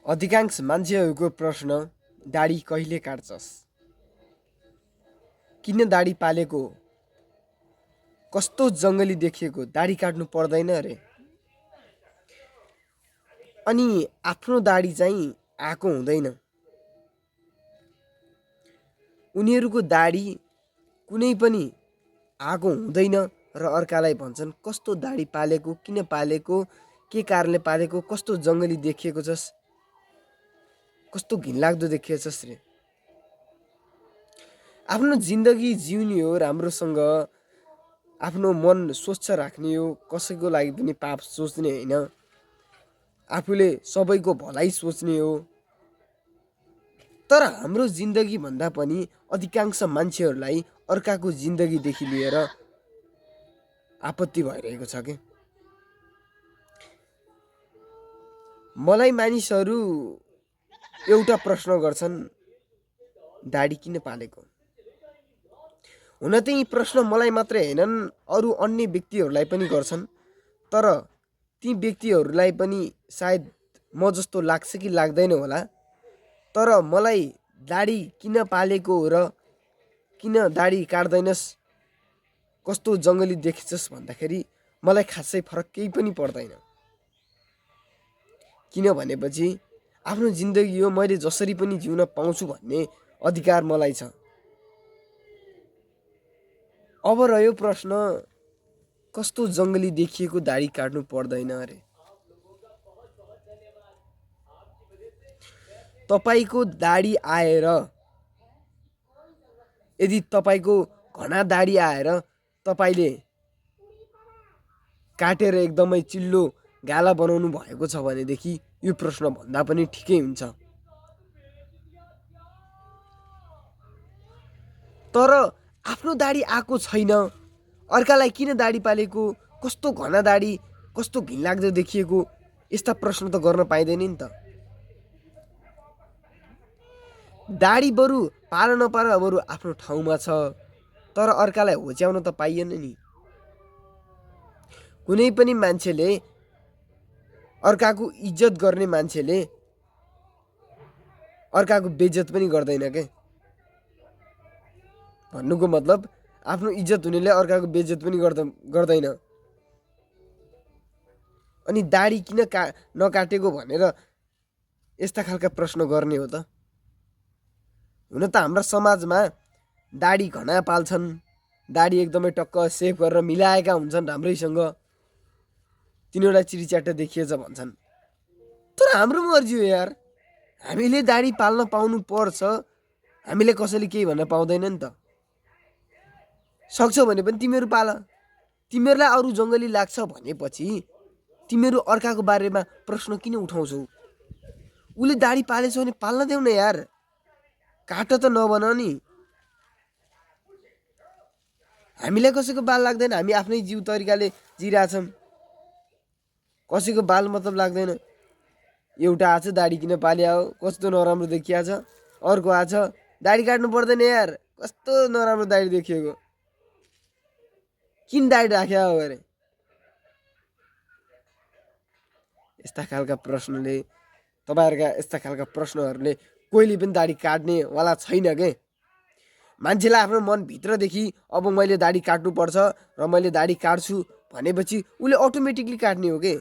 अधिकांश मान्छेहरूको प्रश्न दाढी कहिले काट्छस्? किन दाढी पालेको हो? कस्तो जङ्गली देखिएको, दाढी काट्नु पर्दैन रे? अनि आफ्नो दाढी चाहिँ आएको हुँदैन। उनीहरूको दाढी कुनै पनि आएको हुँदैन र अर्कालाई भन्छन् कस्तो दाढी पालेको, किन पालेको, के कारणले पालेको, कस्तो जङ्गली देखिएको छस्, कस्तो घिनलाग्दो देखिएको छस् रे। आफ्नो जिन्दगी जिउने हो, राम्रोसँग आफ्नो मन स्वच्छ राख्ने हो, कसैको लागि पनि पाप सोच्ने होइन, आफूले सबैको भलाइ सोच्ने हो। तर हाम्रो जिन्दगी भन्दा पनि अधिकांश मान्छेहरूलाई अर्काको जिन्दगीदेखि लिएर आपत्ति भइरहेको छ के। मलाई मानिसहरू एउटा प्रश्न गर्छन्, दाढी किन पालेको? हुन त यी प्रश्न मलाई मात्रै हैनन्, अरू अन्य व्यक्तिहरूलाई पनि गर्छन्। तर ती व्यक्तिहरूलाई पनि सायद म जस्तो लाग्छ कि लाग्दैन होला। तर मलाई दाढी किन पालेको र किन दाढी काट्दैनस्, कस्तो जङ्गली देखिन्छस् भन्दाखेरि मलाई खासै फरक केही पनि पर्दैन। किन भनेपछि आफ्नो जिन्दगी हो, मैले जसरी पनि जिउन पाउँछु भन्ने अधिकार मलाई छ। अब रह्यो प्रश्न, कस्तो जङ्गली देखिएको दाढी काट्नु पर्दैन अरे? तपाईको दाढी आएर, यदि तपाईको घना दाढी आएर तपाईले काटेर एकदमै चिल्लो गाला बनाउनु भएको छ भनेदेखि यो प्रश्न भन्दा पनि ठिकै हुन्छ। तर आफ्नो दाढी आएको छैन, अर्कालाई किन दाढी पालेको, कस्तो घना दाढी, कस्तो घिनलाग्दो देखिएको, यस्ता प्रश्न त गर्न पाइँदैन नि त। दाढी बरु पाल नपाल बरु आफ्नो ठाउँमा छ, तर अर्कालाई होच्याउन त पाइएन नि। कुनै पनि मान्छेले, अर्काको इज्जत गर्ने मान्छेले अर्काको बेइज्जत पनि गर्दैन के। भन्नुको मतलब आफ्नो इज्जत हुनेले अर्काको बेइज्जत पनि गर्दैन। अनि दाढी किन नकाटेको भनेर यस्ता खालका प्रश्न गर्ने हो त? हुन त हाम्रो समाजमा दाढी घना पाल्छन्, दाढी एकदमै टक्क सेभ गरेर मिलाएका हुन्छन् राम्रैसँग, तिनीहरूलाई चिरिच्याट्ट देखिएछ भन्छन्। तर हाम्रो मर्जी हो यार, हामीले दाढी पाल्न पाउनु पर्छ, हामीले कसैले केही भन्न पाउँदैन नि त। सक्छौ भने पनि तिमीहरू पाल, तिमीहरूलाई अरू जङ्गली लाग्छ भनेपछि तिमीहरू अर्काको बारेमा प्रश्न किन उठाउँछौ? उसले दाढी पालेछ भने पाल्न देऊ न यार, काट त नबन नि। हामीलाई कसैको बाल लाग्दैन, हामी आफ्नै जिउ तरिकाले जिरहेछौँ, कसैको बाल मतलब लाग्दैन। एउटा आछ दाढी किन पाल्या हो, कस्तो नराम्रो देखिया छ, अर्को आछ दाढी काट्नु पर्दैन यार, कस्तो नराम्रो दाढी देखिएको, किन दाढी राख्या हो अरे? यस्ता खालका प्रश्नले, तपाईहरुका यस्ता खालका प्रश्नहरूले कोहीले पनि दाढी काट्नेवाला छैन के। मान्छेलाई आफ्नो मनभित्रदेखि अब मैले दाढी काट्नुपर्छ र मैले दाढी काट्छु भनेपछि उसले अटोमेटिकली काट्ने हो के।